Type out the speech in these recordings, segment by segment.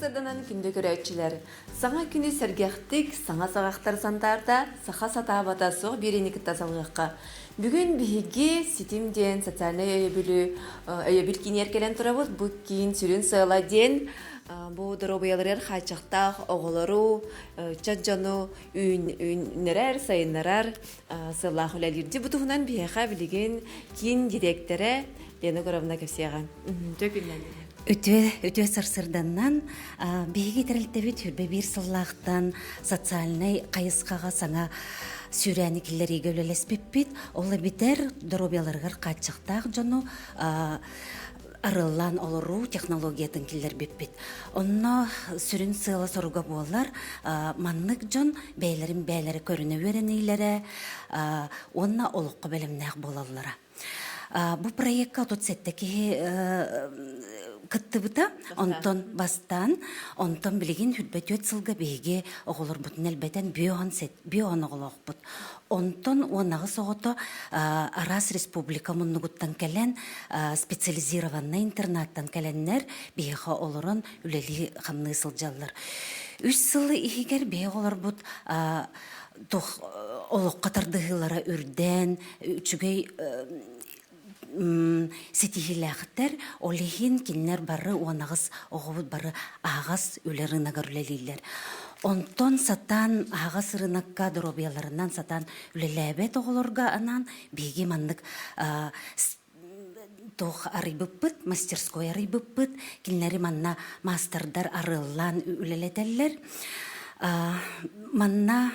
сарсыарданан күндү көрөөччүлэр! Саҥа күнү сэргэхтик, саҥа саҕахтар сандаарда саха сатаабата суох биэриини кытта салҕыахха. Бүгүн биһиги Ситим диэн социальнай өйөбүлү өйөбүл киинигэр кэлэн турабыт. Бу киин сүрүн сыала диэн бу доруобуйаларыгар хааччахтаах оҕолору, ыччат дьону үүннэрэр, сайыннарар сыаллаах үлэлиир. Дьэ, бу туһунан биһиэхэ билигин киин дириэктэрэ Лена Егоровна кэпсиэҕэ. Үтүө күннэн. Үтүө, үтүө сарсырданнан биһиги тэрилтэбит хүрбэ биир сыллаахтан социальнай хайысхаҕа саҥа сүүрээни киллэриигэ үлэлэспиппит. Ол эбэтэр доруобуйаларыгар хааччахтаах дьону арыллан олоруу технологиятын киллэрбиппит. Онно сүрүн сыала-соруга буолар маннык дьон бэйэлэрин бэйэлэрэ көрүнэ үөрэниилэрэ уонна олоххо бэлэмнээх буолаллара. Бу проекка 37 киһи кыттыбыта. Онтон бастаан, онтон билигин 24 сылга биһиги оҕолорбутун элбэтэн бүө оҕолоохпут. Онтон 18 оҕото араас республика муннугуттан кэлэн специализированнай интернаттан кэлэннэр биһиэхэ олорон үлэлии-хамныы сылдьаллар. Үс сыл иһигэр биһиги оҕолорбут туох олоххо тардыһыылара үрдээн, үчүгэй ситиһиилээхтэр. Ол иһин кинилэр бары 18 оҕобут бары аһаҕас үлэ рыногар үлэлииллэр. Онтон сатаан аһаҕас рынокка доруобуйаларынан сатаан үлэлээбэт оҕолорго анаан биһиги маннык туох арыйбыппыт, мастерской арыйбыппыт. Кинилэри манна маастардар арыаллаан үлэлэтэллэр. Манна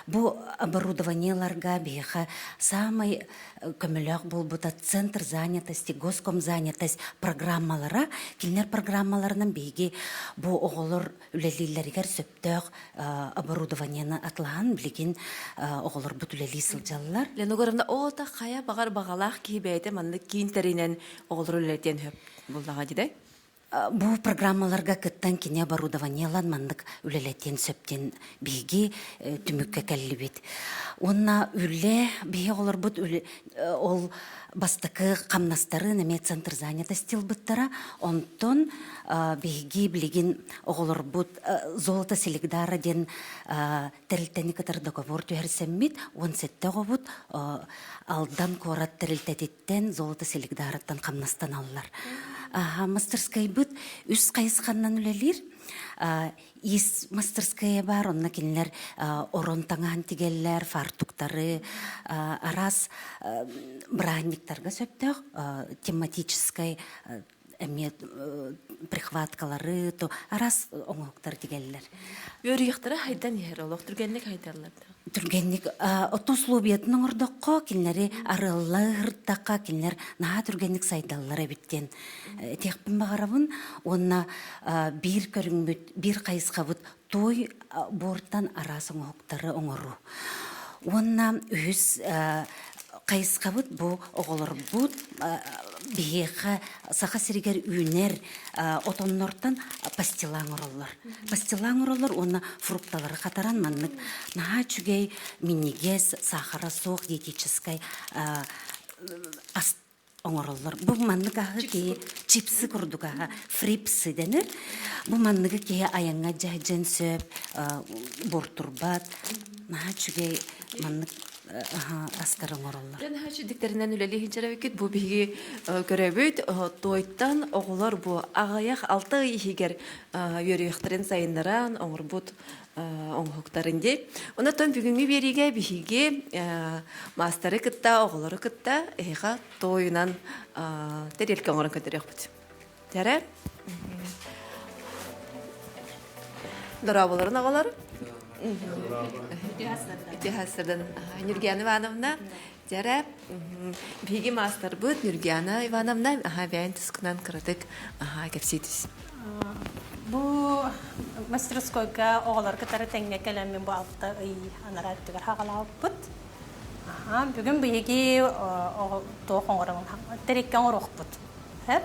бу оборудованиеларга биһиэхэ саамай көмөлөөх буолбута Центр занятости, Госкомзанятость программалара. Кинилэр программаларынан биһиги бу оҕолор үлэлииллэригэр сөптөөх оборудованиены атылаһан билигин оҕолорбут үлэлии сылдьаллар. Лена Егоровна, оҕото хайа баҕар баҕалаах киһи бэйэтэ маннык киин тэринэн оҕолору үлэлэтиэн сөп буллаҕа дии Бу программаларга кыттан кини оборудованиелан маннык үлэлэтиэн сөп диэн биһиги түмүккэ кэллибит. Уонна үлэ биһи оҕолорбут ол бастакы хамнастарын эмиэ центр занятости ылбыттара. Онтон биһиги билигин оҕолорбут Золото Селигдара диэн тэрилтэни кытары договор түһэрсэммит 17 оҕобут Алдан куорат тэрилтэтиттэн Золото Селигдарыттан хамнастаналлар. Мастерскайбыт үс хайысханнан үлэлиир. Ис мастерская бар, онно кинилэр орон таҥаһын тигэллэр, фартуктары, араас бырааһынньыктарга сөптөөх тематическай эмиэ прихваткалары, то араас оҥоһуктар тигэллэр. Үөрүйэхтэрэ хайдан иһэр, олох түргэнник хайдаллар да? Түргэнник оттон условиятын оҥордоххо, кинилэри арыаллаһыртахха, кинилэр наһаа түргэнник сайдаллар эбит диэн этиэхпин баҕарабын. Уонна биир көрүҥмүт, биир хайысхабыт туой буортан араас оҥоһуктары оҥоруу. Уонна үһүс хайысхабыт бу оҕолорбут биһиэхэ Саха сиригэр үүнэр отоннортон пастила оҥороллор. Пастила оҥороллор уонна фрукталары хатаран маннык наһаа үчүгэй минньигэс, саахара суох диетическай ас оҥороллор. Бу маннык аһы киһи чипсы курдук аһа фрипсы дэнэр. Бу манныгы киһи айаҥҥа дьэһдьэн сөп, буортурбат. Наһаа үчүгэй маннык астары оҥороллор. Дьэ наһаа үчүгдүктэринэн үлэлии сылдьар Бу биһиги көрөбүт, туойтан оҕолор бу аҕыйах 6 ый иһигэр үөрүйэхтэрин сайыннаран оҥорбут оҥоһуктарын дии. Онон бүгүҥҥү биэриигэ биһиги маастары кытта, оҕолору кытта эһиэхэ туойунан тэриэлкэ оҥорон көрдөрүөхпүт. Тэрэ? Дорооболорун оҕолор. Үтүө Нюргиана Ивановна, Дьэрэ, биһиги маастарбыт Нюргиана Ивановна, аха бэйэн тускунан кыратык аха кэпсии түс. Бу мастерскойга оҕолор кытары тэҥҥэ кэлэммин бу 6 ый анараа өттүгэр хаҕалаабыппыт. Аха, бүгүн биһиги туох оҥоробун тэриккэ оҥоруохпут. Сөп?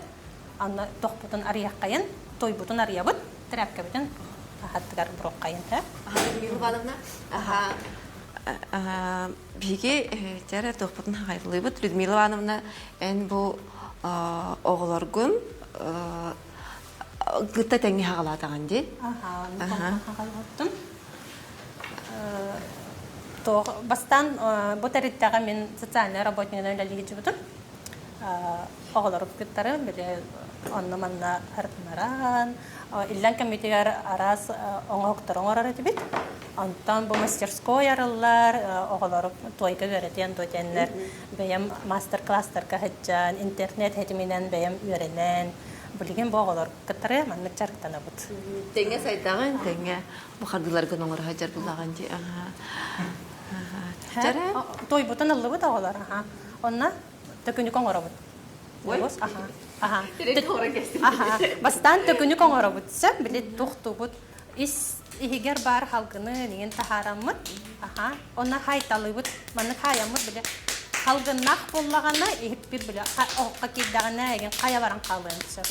Анна тохпутун арыйаххайын, тойбутун арыйабыт, тряпкабытын аһаттыгар буруоххайын, сөп? Аха, Людмила Ивановна, аха, Биһиги дьэ туохпутун хаҕайыллыыбыт. Людмила Ивановна, эн бу оҕолоргун кытта тэҥҥэ хаҕалаатаҕын дии. Аха, хаҕалааттым. Туох бастаан бу тэрилтэҕэ мин социальнай работнигынан үлэлии сылдьыбытым. Оҕолору кыттары били онно-манна артынаран, иллэҥ кэммитигэр араас оҥоһуктары оҥорор этибит. Онтон бу мастерской арыллар, оҕолору туойга үөрэтиэн дуо диэннэр бэйэм мастер-класстарга сылдьан, интернет ситиминэн бэйэм үөрэнэн, билигин бу оҕолор кыттары маннык дьарыктанабыт. Тэҥҥэ сайдаҕын, тэҥҥэ бу хардыыларгын оҥоро сылдьар булаҕын дии. Дьара? Туойбутун ыллыбыт оҕолор, аха. Онно төкүнүк оҥоробут. Аха. Аха. Бастаан төкүнүк оҥоробут. Сөп, били тухтубут. Ис иһигэр баар халгыны нигин таһаараммыт. Аха. Онно хайталыыбыт. Маннык хаайаммыт били халгыннаах буоллаҕына иһиппит били оһоххо киирдэҕинэ эгин хайа баран хаалыан сөп.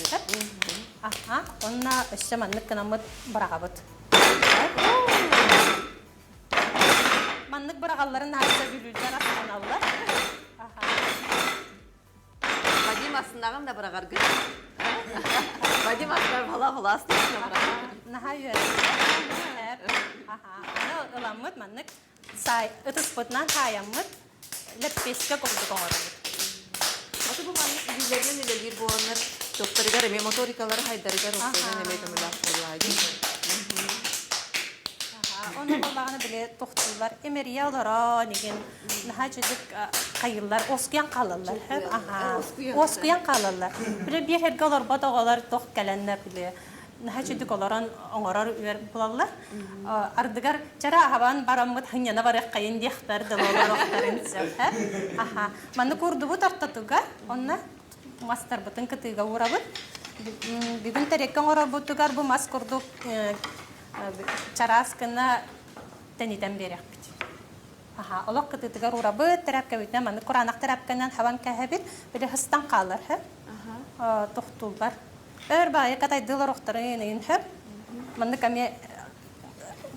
Аха. Онно өссө маннык гынаммыт быраҕабыт. Маннык быраҕалларын наһаа бүлүүлэр астыналлар. Вадим астынаҕын да быраҕаргын. Вадим астынар бала бала астына Наһаа үөрэр. Аха. Аны ыламмыт маннык саай ытыспытынан хаайаммыт лэппиэскэ курдук оҥоробут. Аты бу маннык илиилэринэн үлэлиир буоланнар тохторугар эмиэ моторикалары хайдарыгар охсуйан эмиэ көмөлөөх буолуо дии. Ону буоллаҕына били тохтууллар эмэрийэ олорон игин наһаа үчүгдүк хайыыллар оскуйан хаалаллар оскуйан хаалаллар били биир эргэ олорбот оҕолор тох кэлэннэр били наһаа үчүгдүк олорон оҥорор үөр булаллар ардыгар чара аһабан бараммыт хынньана барыаххайын диэхтэр дылолорохтарын сөп аха манны курдубут ортотугар онно мастарбытын кытыыга уурабыт бүгүн тэриэккэ оҥорорбутугар бу мас курдук чараас гына тэнитэн биэриэхпит Аха, олох кытыытыгар уурабыт, тэрээпкэбитинэн маннык кураанах тэрээпкэнэн хабан кээһэбит, били хыстан хаалар, һэ? Тохтууллар. Өр баайы катайдыылар охторун ыйын хөп. Маннык эмиэ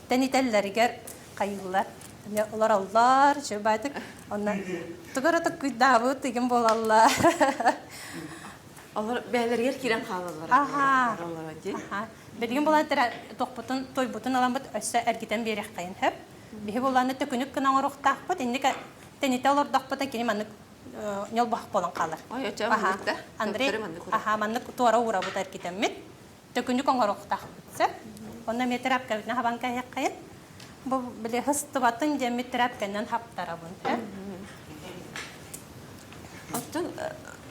тэнитэллэригэр хайыыллар. Эмиэ олороллор, үчүгэй баайдык. Онно тугу эрэ туккуйдаабыт игин буолаллар. Олор бэйэлэригэр киирэн хаалаллар. Аха. Билигин булан тохпутун, тойбутун ыламмыт өссө эргитэн биэриэххэйин хөп. Биһи буллааны төкүнүк гына оҥоруохтаахпыт. Инник тэнитэ олордохпута кини маннык ньолбох буолан хаалар. Ой, оччо маннык да? Андрей, аха, маннык туора уурабыт эргитэммит. Төкүнүк оҥоруохтаахпыт сөп. Онно эмиэ тряпкабытын хабан кэһиэххэйин. Бу били хыстыбатын диэммит тряпканан хаптарабын. Оттон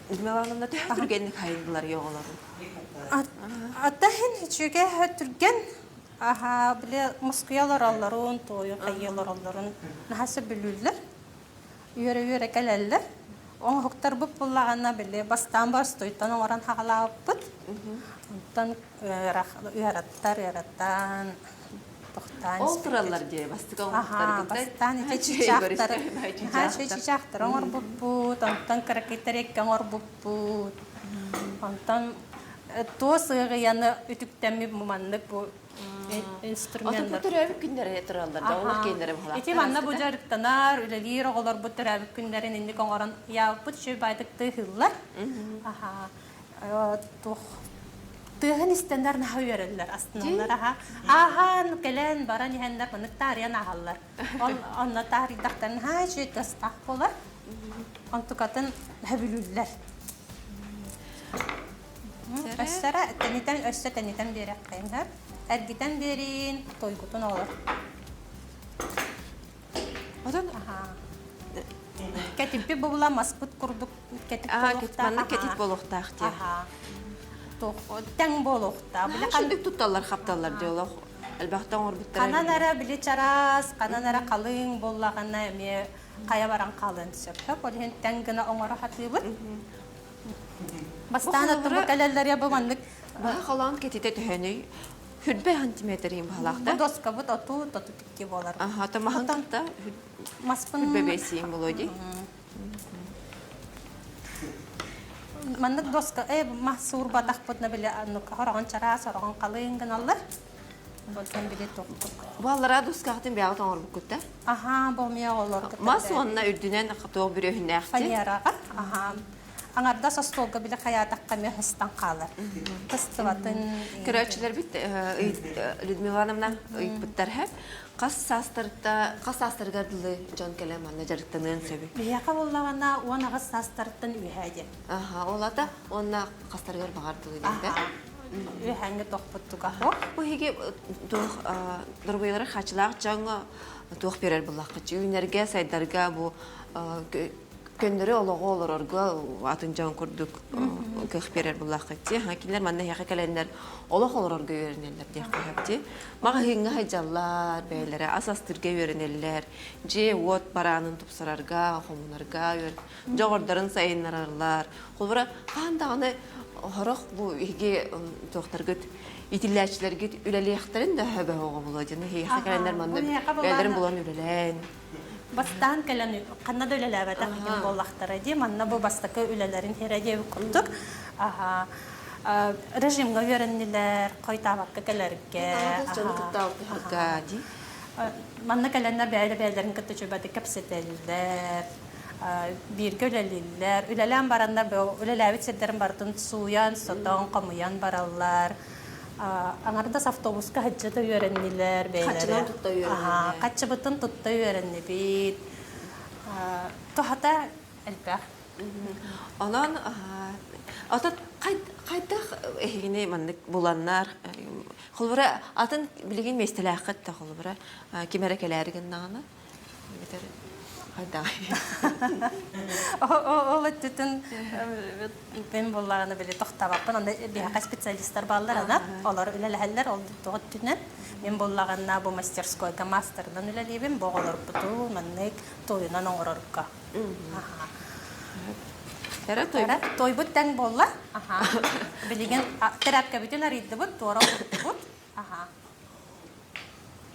Людмила Ивановна төһө түргэнник хайыллар оҕолору? Ата иһин үчүгэй түргэн Аһаа, били мускуйа олороллорун, туойу хайыы олороллорун наһаа сөбүлүүллэр. Үөрэ-үөрэ кэлэллэр. Оҥоһуктарбыт буллаҕына, били бастаан боростуойтан оҥорон хаҕалаабыппыт. Онтон ыараттар, ыараттаан, тохтоон Ол тураллар дии, бастакы Аһаа, оҥоһуктаргыттан бастаан ити чыычаахтары, наһаа үчүгэй чыычаахтары оҥорбуппут, онтон кыракый тэриэккэ оҥорбуппут. Онтон туос ыаҕыйаны үтүктэммит маннык бу инструменнар. Ото төрөөбүт күннэрэ тураллар да, олор киэннэрэ быһалаахтар. Ити манна бу дьарыктанар, үлэлиир оҕолорбут төрөөбүт күннэрин инник оҥорон яаппыт үчүгэй баайдык тыаһыыллар. Аха. Туох тыаһын истэннэр наһаа үөрэллэр, астыналлар аха. Ааһан кэлэн баран иһэннэр маннык таарыйан ааһаллар. Ол онно таарыйдахтарын наһаа үчүгэй тыастаах буолар. Онтукатын сөбүлүүллэр. Өссөрө тэнитэн өссө тэнитэн биэрэххэйин һэр. Эргитэн биэриин, тойгутун олор. Отон Кэтиппит бубула маспыт курдук кэтит буолуохтаах. Маннык кэтит буолуохтаах диye. Тэҥ буолуохтаах. Били ханнык тутталлар хапталлар дии олох элбэхтэ оҥорбуттара. Ханан эрэ били чараас, ханан эрэ халыҥ буоллаҕына эмиэ хайа баран хаалыан сөп. Ол иһин тэҥ гына оҥоро сатыыбыт. Бастаан оттон кэлэллэр бу маннык Баһа холоон кэтитэ төһөнүй? Хүрбэ сантиметр иһин баһалаахта. Бу доскабыт оту тоту тикки буолар. Аха, то маһын та маспын хүрбэ бэсиин болуо дии. Маннык доска мас суурбатахпытына били хороҕон чараас, хороҕон халыҥ гыналлар. Онтон били тохтук. Бу аллараа дускаҕытын бэйэҕит оҥорбуккут да? Аһаа, бу эмиэ оҕолор Мас уонна үрдүнэн туох бүрүөһүннээхтий? Фанераҕа. Аһаа. Аҥардас остуолга били хайаатахха эмиэ ыстан хаалар. Кыстыбатын. Көрөөччүлэрбит Людмила Ивановна ыйыппыттар һэ. Хас саастарта хас саастарыгар дылы дьон кэлэн манна дьарыктаныан сөбүй? Биһиэхэ буоллаҕына 18 саастарыттан үөһээ диэн. Аха, ол ата уонна хастарыгар баҕар дылы диэн да? Үөһээҥҥи тохпуттуга. Бу иһиги туох доруобуйалара хааччылаах дьоҥҥо туох биэрэр буллаххыт? Үүнэргэ, сайдарга бу көннөрү олоҕу олорорго атын дьон курдук кыах биэрэр буллаххыт дии. Кинилэр манна эһиэхэ кэлэннэр олох олорорго үөрэнэллэр диэххэ сөп дии. Маҕаһыыҥҥа сылдьаллар, бэйэлэрэ ас астыырга үөрэнэллэр, дьиэ-уот бараанын тупсарарга, хомунарга дьоҕурдарын сайыннараллар. Холобура, хаһан даҕаны сорох бу эһиги туохтаргыт итиллээччилэргит үлэлиэхтэрин да сөбө оҕо буолуо диэн эһиэхэ кэлэннэр манна бэйэлэрин булан үлэлээн Бастаан кэлэн ханна да үлэлээбэтэх игин буоллахтара дии. Манна бу бастакы үлэлэрин иһэрэ диэбит курдук. Аха. Режимҥа үөрэннилэр, хойутаабакка кэлэргэ. Дьону кытта алтыһарга дии. Манна кэлэннэр бэйэ-бэйэлэрин кытта үчүгэйдик кэпсэтэллэр, бииргэ үлэлииллэр. Үлэлээн бараннар үлэлээбит сирдэрин барытын сууйан, сотон, хомуйан бараллар. Аҥардас автобуска сылдьа да үөрэннилэр бэйэлэрэ. Хаччынан тутта үөрэннилэр. Хаччыбытын тутта үөрэннибит. Туһата элбэх. Онон отут хайдах эһигини маннык буланнар холобура атын билигин миэстэлээххит да холобура ким эрэ кэлээри гыннаҕына Эбэтэр хайдаҕый? Ол өттүтүн мин буоллаҕына били тохтообоппун. Онно биһиэхэ специалистар бааллар ана. Олор үлэлэһэллэр ол тоҕо өттүнэн. Мин буоллаҕына бу мастерскойга маастарынан үлэлиибин. Бу оҕолорбутун маннык туойунан оҥорорго. Эрэ той Тойбут тэҥ буолла. Билигин тэрээпкэбитин арыйдыбыт, туора олуттубут.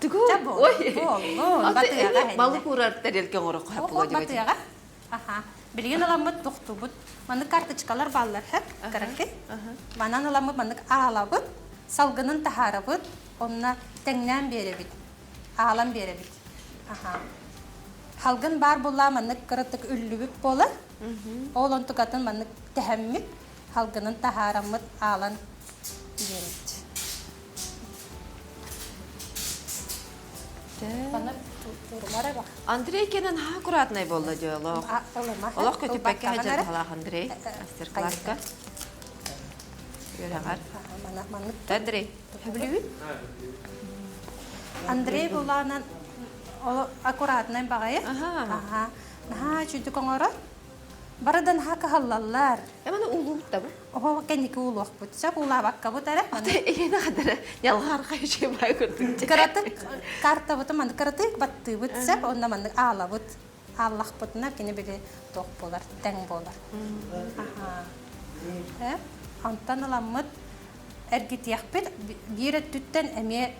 Тугу? Ой. Балык уурар тарелка оҥорох Ох, батыаҕа. Аха. Билигин ыламмыт тохтубут. Маннык карточкалар бааллар, хэп, караки. Манан ыламмыт маннык аалабыт, салгынын таһаарабыт, онно тэҥнээн биэрэбит. Аалан биэрэбит. Аха. Халгын баар буллаа маннык кыратык үллүбүт буолар. Ол онтукатын маннык тэһэммит, халгынын таһаараммыт аалан биэрэбит. Андрей кэнэн наһаа аккуратнай буолла дии олох. Олох көтүппэккэ сылдьар баһылаах Андрей мастер-класска. Үөрэҕэр. Андрей, сөбүлүүгүн? Андрей булаанан аккуратнай баҕайы. Аха. Наһаа үчүгдүк оҥорор. Бары да наһаа кыһаллаллар. Эманы уулуубут да бу? Оһо кэнники уулуохпут. Сөп уулаабаккабыт эрэ. Ата эйиэнэ хадара ньалҕаархай үчүгэй баай курдук. Кыратык картабытын маннык кыратык баттыыбыт сөп онно маннык аалабыт. Ааллахпытына кини били туох буолар, тэҥ буолар. Аха. Э, онтон ыламмыт эргитиэхпит биир өттүттэн эмиэ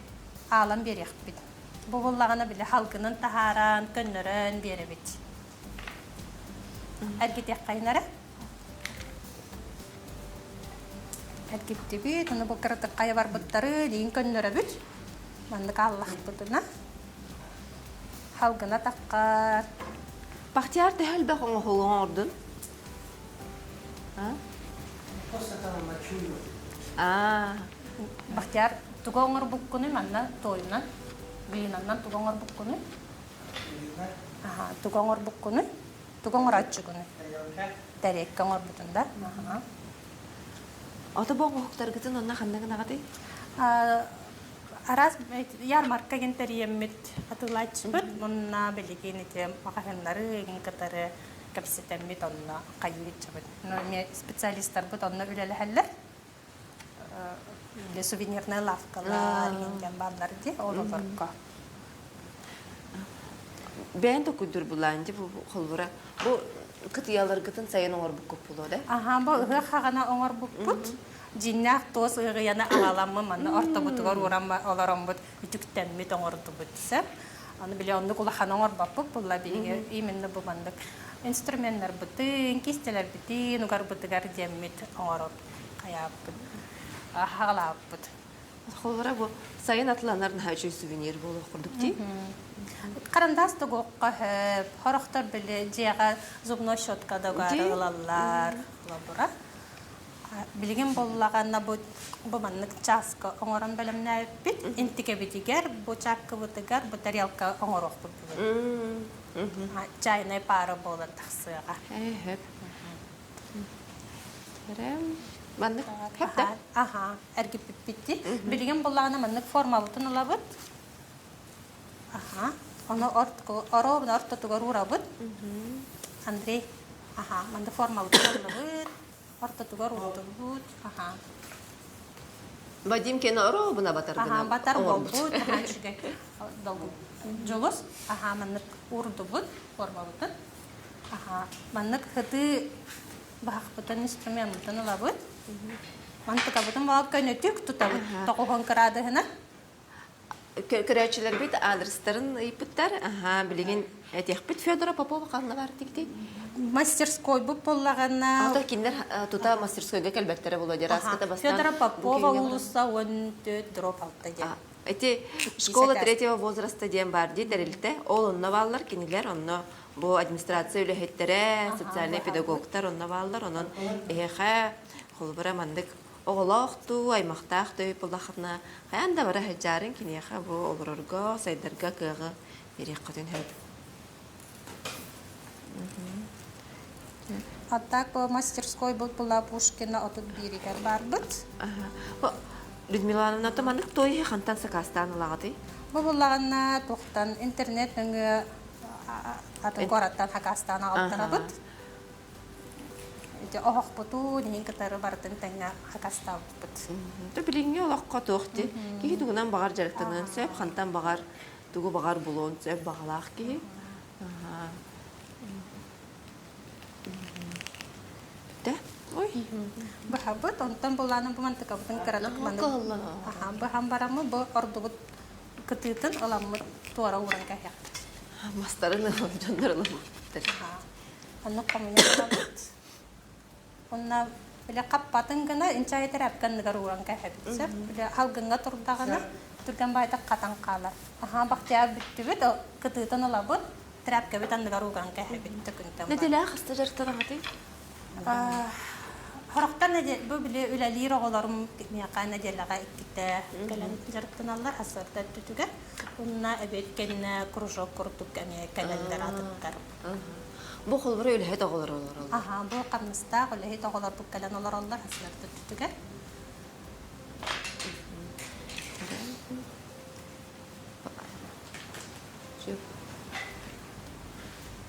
аалан биэриэхпит. Бу буллаҕына били халгынын таһааран, көннөрөн биэрэбит. Эргитиэххэйин эрэ. Эргиттибит, ону бу кыратык хайа барбыттары диин көннөрөбүт. Маннык ааллахпытына халгына таххар. Бахтияр төһө элбэх оҥоһугу оҥордун? Аа. Бахтияр тугу оҥорбуккунуй манна туойунан, глинаннан тугу оҥорбуккунуй? Тугу оҥорбуккунуй? Тугу оҥорооччугунуй? Тэриэккэ оҥорбутун да? Ото бу оҥоһуктаргытын онно ханна гынаҕытый? Араас ярмарка гин тэрийэммит атыылааччыбыт. Онно билигин ити маҕаһыыннары игин кытары кэпсэтэммит онно хайыыччыбыт. Ну, эмиэ специалистарбыт онно үлэлэһэллэр. Или сувенирная лавкалар игин бааллар дии, ол олорго. Бэйэн токуйдур булаан бу холбура бу кытыйаларгытын сайын оҥорбуккут буолуо да? Аха, бу ыһыах хаҕана оҥорбуппут. Дьиҥнээх туос ыарыйаны аҕаламмын манна ортобутугар ууран олороммут үтүктэммит оҥордубут сөп. Аны били оннук улахан оҥорбоппут булла биһиги именно бу маннык инструменнарбытын, кистэлэрбитин угарбытыгар диэммит оҥорор хайааппыт, хаҕалаабыппыт. Холобура бу сайын атыланар наһаа үчүгэй сувенир буолуох курдук дии. Харандаас тугуохха сөп, сорохтор били дьиэҕэ зубной щетка да ылаллар, холобура. Билигин буоллаҕына бу бу маннык чааска оҥорон бэлэмнээбиппит. Интикэбитигэр, бу чааккыбытыгар бу тарелка оҥоруохпут бүгүн. Чайная пара буолан тахсыаҕа. Ээ, Маннык хөп да? Аха, эргиппиппит. Билигин буоллаҕына маннык формабытын ылабыт. Аха. Ону оруобуна ортотугар уурабыт. Андрей, аха, маннык формабытын ыллыбыт. Ортотугар уурдубут. Аха. Вадим кene оруобуна батар гына Аха, батар буолбут. Аха, үчүгэй. Дьулус. Аха, маннык уурдубут формабытын. Аха, маннык сытыы баһахпытын инструмеммытын ылабыт. Мантыкабытын баҕа көнөтүк тутабыт. Тоҕуһун кыраадыһына. Көрөөччүлэрбит аадырыстарын ыйыппыттар. Аха, билигин этиэхпит Федора Попова ханна бар тигити? Мастерскойбут буоллаҕына... Ата кинилэр тута мастерскойга кэлбэттэрэ буолуо дии. Раската бастаан... Федора Попова уулусса 14 дроп 6 диэн. Эти школа третьего возраста диэн бар дии тэрилтэ. Ол онно бааллар кинилэр онно бу администрация үлэһиттэрэ, социальный педагогтар онно бааллар. Онон эһиэхэ холобура маннык оҕолоох дуу, аймахтаах дуу буоллаххытына, хайаан да бара сылдьаарын киниэхэ бу олорорго, сайдарга кыаҕы биэриэххитин сөп. А так бу мастерской была Пушкина 31-гэр барбыт. Людмила Ивановна, маннык той хантан сакаастаан ылаҕытый? Бу буллаҕына туохтан интернет нөҥүө атын куораттан хакаастаан аҕалтарабыт. Ити оһохпутун иһин кытары барытын тэҥҥэ хакастаабыппыт. То билиҥҥи олоххо туох дии киһи тугунан баҕар дьарыктаныан сөп, хантан баҕар тугу баҕар булуон сөп баҕалаах киһи. Бүтэ? Ой. Быһабыт, онтон булаанын бу мантыкабытын кыратык маны быһан бараммыт бу ордубут кытыытын ыламмыт туора ууран кэһиэхпит. Мастарын ылан дьоннорун ылбыттар. Оннук хомуйабыт. Онно бile хаппатын гына инчай тэрээпканныгар ууран кэһэбит. Сөп. Бile халгыҥҥа турдаҕына түргэн баайдык хатан хаалар. Аха бахтыйа бүттүбүт, кытыытын ылабыт, тряпкабыт анныгар ууран кэһэбит төкүнтэн. Нэдиэлэҕэ хаста дьарыктанаҕытый? Сорохтор бу били үлэлиир оҕолорум миэхэ нэдиэлэҕэ иккитэ кэлэн дьарыктаналлар сарсыарда өттүтүгэр. Уонна эбиэт кэннэ кружок курдук эмиэ кэлэллэр атыттар. Бу холобура үлэһит оҕолор олороллор. Аха, бу хамнастаах үлэһит оҕолорбут кэлэн олороллор сарсыарда өттүтүгэр.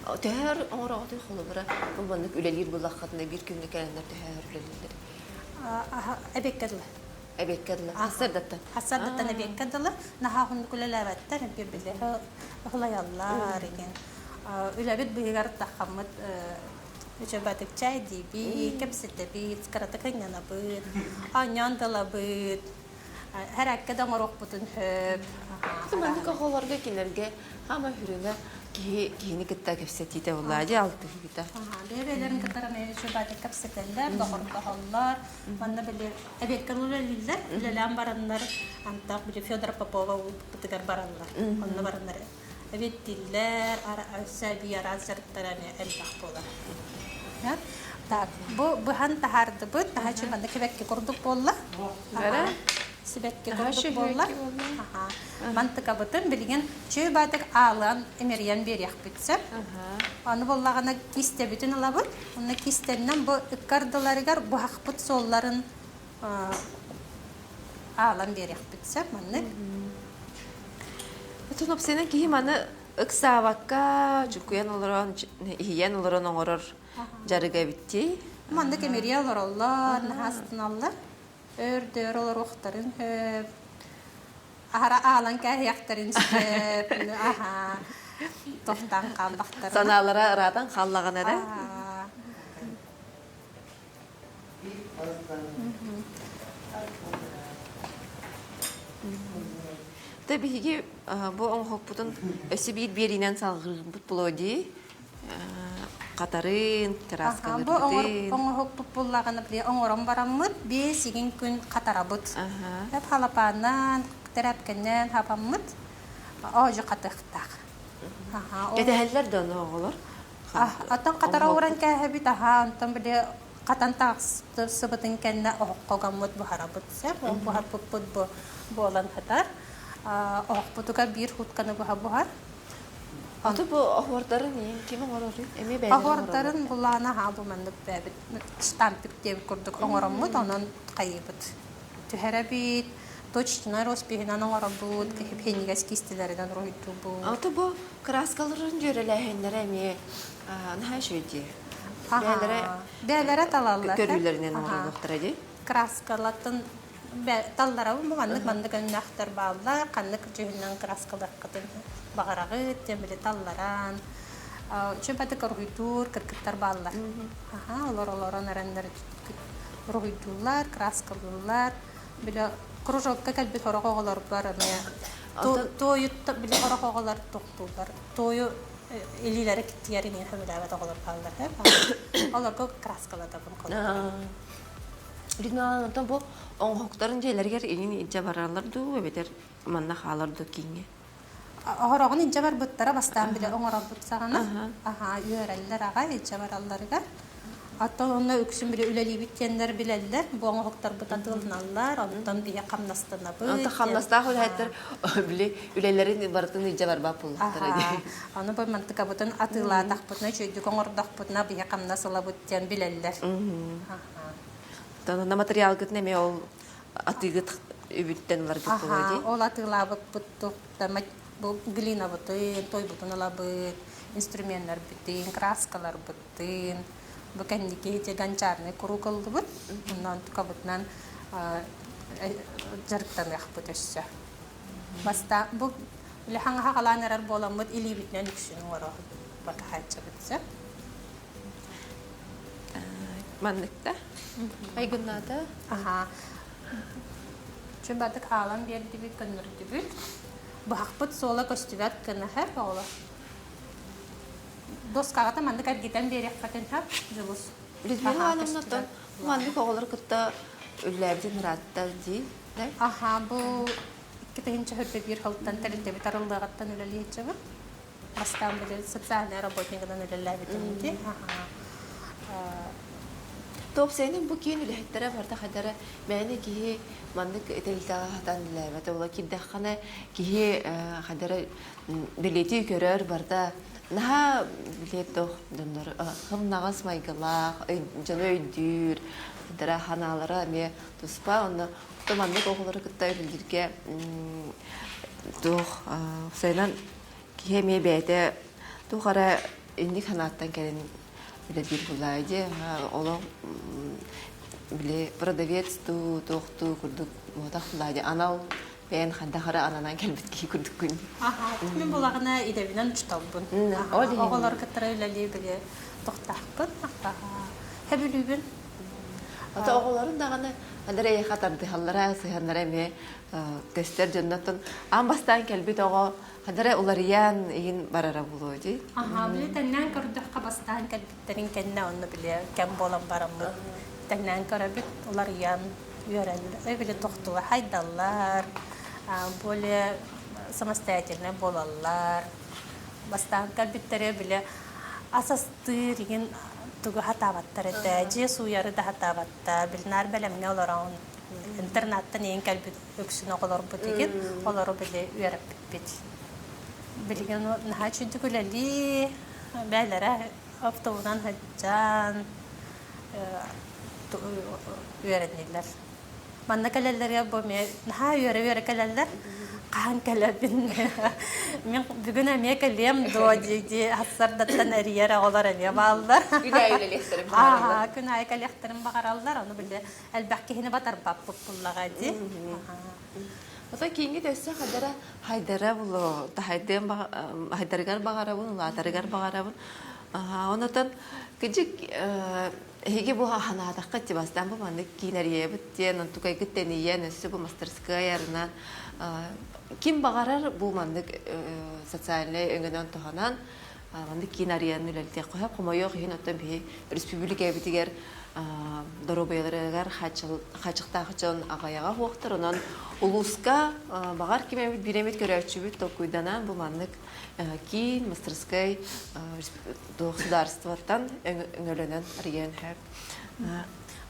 Төһөр оҥороҕутуй холобура бу маннык үлэлиир буоллаххытына биир күҥҥэ кэлэннэр төһөр үлэлииллэр? Эбиэккэ дылы. Эбиэккэ дылы. Сарсыардаттан. Сарсыардаттан эбиэккэ дылы. Наһаа уһуннук үлэлээбэттэр, били ыһылайаллар игин. Үлэбит быыһыгар таххаммыт үчүгэйдик чэйдиибит, кэпсэтэбит, кыратык ынньанабыт, оонньоон да ылабыт. Хэрээккэ да оҥоруохпутун сөп. Маннык оҕолорго кинилэргэ хаама хүрүнэ киһи киһини кытта кэпсэтиитэ буоллаа дии алтыһыыта. Бэйэ-бэйэлэрин кытары эмиэ үчүгэйдик кэпсэтэллэр, доҕордоһоллор. Манна били эбиэккэ үлэлииллэр, үлэлээн бараннар антах били Федор Попова уулбутугар бараллар. Онно бараннар эбиэттииллэр, өссө эбии араас дьарыктара эмиэ элбэх буолар. Так, бу быһан таһаардыбыт, таһа манна кэбэкки курдук буолла. Сибэкки курдук буолла. Мантыкабытын билигин чүй баатык аалан имэрийэн биэриэхпит сөп. Аны буоллаҕына киистэбитин ылабыт. Онно киистэннэн бу ыккардыларыгар быһахпыт суолларын аалан биэриэхпит сөп маннык. Отон опсайынан киһи маны ыксаабакка чукуйан олорон, иһийэн олорон оҥорор дьарыга эбиттии. Маннык эмирийэ олороллор, наһаа астыналлар. Өр-дөр олоруохтарын сөп. Аһара аалан кээһиэхтэрин сөп. Аһаа. Тохтоон хааллахтарына. Санаалара ыраатан хааллаҕына да. Тэ биһиги бу оҥоһукпутун өссө биир биэриинэн салҕыырбыт буолуо дии. Хатарын, кырааскалыырбытын. Бу оҥоһукпут буллаҕына били оҥорон бараммыт биэс игин күн хатарабыт. Эп халапааннаан, тэрээпкэннээн хапаммыт оожу хатыахтаах. Кэтэһэллэр да ону оҕолор? Оттон хатара ууран кээһэбит, аһаа, онтон били хатан тахсыбытын кэннэ оһоххо гаммыт буһарабыт сөп. Ол буһарбыппыт бу буолан сытар. Оһохпутугар биир хутканы быһа буһар. Аты бу оһуордарын иин ким оҥорорун? Эмиэ бэйэлэрин Оһуордарын булаана аһаа бу маннык бэйэбит штампик диэбит курдук оҥороммут, онон хайыыбыт. Түһэрэбит, точечнай роспиһинэн оҥоробут, киһи киистэлэринэн уруһуйдуубут. Аты бу кырааскаларын дьүөрэлээһиннэрэ эмиэ наһаа үчүгэй дии. Бэйэлэрэ Бэйэлэрэ талаллар. Көрүүлэринэн оҥороллохтора дии. Краскалатын талларабын бу маннык маннык өҥнөөхтөр бааллар, ханнык дьүһүннэн краскалыаххытын баҕараҕыт диэн били талларан үчүгэй уруһуйдуур кыргыттар бааллар. Аха, олор олорон эрэннэр уруһуйдууллар, краскалыыллар. Били кружокка кэлбит сорох оҕолорбор эмиэ туойутта били сорох оҕолор тохтууллар. Туойу илиилэрэ киттигэр иҥин сөбүлээбэт оҕолор бааллар. Олорго краскалатабын холобура. Людмила, онтон бу оҥоһуктарын дьиэлэригэр илин илдьэ бараллар дуу, эбэтэр манна хаалар дуу кииҥҥэ? Оһороҕун илдьэ барбыттара бастаан бile оҥорорбут саҕана. Аһаа, үөрэллэр аҕай илдьэ баралларыгар. Оттон онно үксүн бile үлэлиибит диэннэр билэллэр. Бу оҥоһуктарбыт атыыланаллар, онтон биһи хамнастанабыт. Онтон хамнастаах үлэһиттэр били үлэлэрин барытын илдьэ барбат буоллахтара дии. Аны бу мантыкабытын атыылаатахпытына, үчүгэйдик оҥордохпутуна биһи хамнас ылабыт диэн билэллэр. Оттон онно материалгытын эмиэ ол атыыгыт үбүттэн ыларгыт буолуо дии. Ол атыылаабыппыт бу глинабытын, тойбутун ылабыт, инструменнарбытын, краскаларбытын, бу кэнники ити гончарный круг ыллыбыт. Онон тукабытынан дьарыктаныахпыт өссө. Баста бу үлэ хаҥаһа халаан эрэр буоламмыт илиибитинэн үксүн оҥоро бакаһааччыбыт сөп. Манныкта айгыннаата. Аха. Чүн бардык аалан биэрдибит, көннөрдүбүт. Быһахпыт суола көстүбэт гына һэп оҕолор. Доскаҕата маннык эргитэн биэриэххитин һэп, Дьулус. Людмила Ивановна маннык оҕолору кытта үлэлээбитин ыраатта дии. Аха, бу 2021 сылтан тэрилтэбит арыллыаҕыттан үлэлии сылдьабыт. Бастаан били социальнай работнигынан үлэлээбитим дии. Топ-сенин бу киин үлэһиттэрэ барыта хайдара мээнэ киһи маннык тэрилтэҕэ хатан үлэлээбэтэ була киирдэххинэ киһи хайдара билиэтии көрөр барыта наһаа билиэт тох дьоннор хымнаҕас майгылаах дьону өйдүүр хайдара ханаалара эмиэ туспа онно маннык оҕолору кытта үлэлииргэ туох сайынан киһи эмиэ бэйэтэ туох эрэ инник санааттан кэлин үлэлиир буоллаҕа дии олох били продавец дуу туох дуу курдук буотах буоллаҕа дии анал бэйэн хайдах эрэ ананан кэлбит киһи курдуккун Мин булаҕына идэбинэн учууталбын. Оҕолор кытары үлэлии били тохтаахпын. Хэбүлүүбүн. Ата оҕолорун даҕаны Андрей тардыһаллара сыһаннара эмиэ көстөр дьоннортон аан бастаан кэлбит оҕо хадара уларыйан иһин барара буолуо дии. Аха, били тэҥнээн көрдөххө бастаан кэлбиттэрин кэннэ онно били кэм буолан бараммыт тэҥнээн көрөбүт уларыйан үөрэллэр, били тохтула хайдаллар, более самостоятельнай буолаллар. Бастаан кэлбиттэрэ били ас астыыр игин тугу хатаабаттар этэ, дьиэ сууйары да хатаабаттар, били наар бэлэмҥэ олорон интернаттан иһин кэлбит үксүн оҕолорбут игин олору били үөрэппиппит. Билигин наһаа үчүгдүк үлэлии, бээлэрэ автобунан сылдьан үөрэннилэр. Манна кэлэллэригэр бу эмиэ наһаа үөрэ-үөрэ кэлэллэр. Хаһан кэлэбин? Мин бүгүн эмиэ кэлиэм дуо дии-дии сарсыардаттан эрийэр оҕолор эмиэ бааллар. Күн аайы үлэлиэхтэрин баҕараллар. Күн аайы кэлиэхтэрин баҕараллар. Ону били элбэх киһини батарбаппыт буллаҕа дии. Ото кииҥҥит өссө хадара хайдара було хайдыан хайдарыгар баҕарабын, улаатарыгар баҕарабын. Онотон кыдьык эһиги бу ханаатахха бастаан бу маннык киинэрийэбит диэн онтукайгыт тэнийэн өссө бу мастерская арынан ким баҕарар бу маннык социальнай өҥөнөн туһанан. Маннык киин арыйан үлэлтиэх хөп хомойуох иһин оттон биһи өрөспүүбүлүкэбитигэр доруобуйаларыгар хааччахтаах дьон аҕыйаҕа суохтар. Онон улууска баҕар ким эмит биир эмит көрөөччүбүт толкуйданан бу маннык киин мастерскай государствоттан өҥөлөнөн арыйан хөп.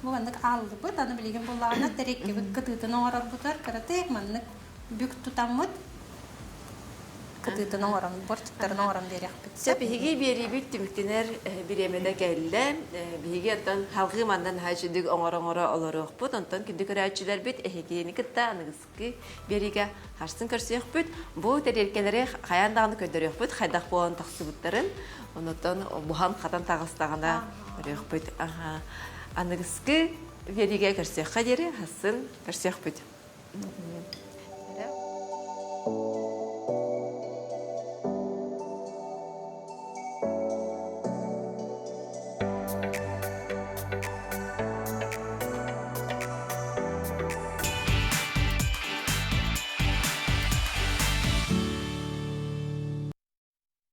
Бу маннык ааллыбыт, аны билигин буллаҕына тэриккибит кытыытын оҥорорбутугар кыратык маннык бүк тутаммыт кытыытын оҥорон, бортиктарын оҥорон биэриэхпит. Сөп, биһиги биэриибит түмүктэнэр бириэмэтэ кэллэ. Биһиги оттон халҕыы мандан наһаа үчүгдүк оҥоро-оҥоро олоруохпут. Онтон күндү көрөөччүлэрбит эһигини кытта аныгыскы биэриигэ харсын көрсүөхпүт. Бу тэриэлкэлэри хайаан даҕаны көрдөрүөхпүт, хайдах буолан тахсыбыттарын. Онтон буһан-хатан таҕыстаҕына көрүөхпүт. Аныгыскы биэриигэ көрсүөххэ диэри, хасын көрсүөхпүт.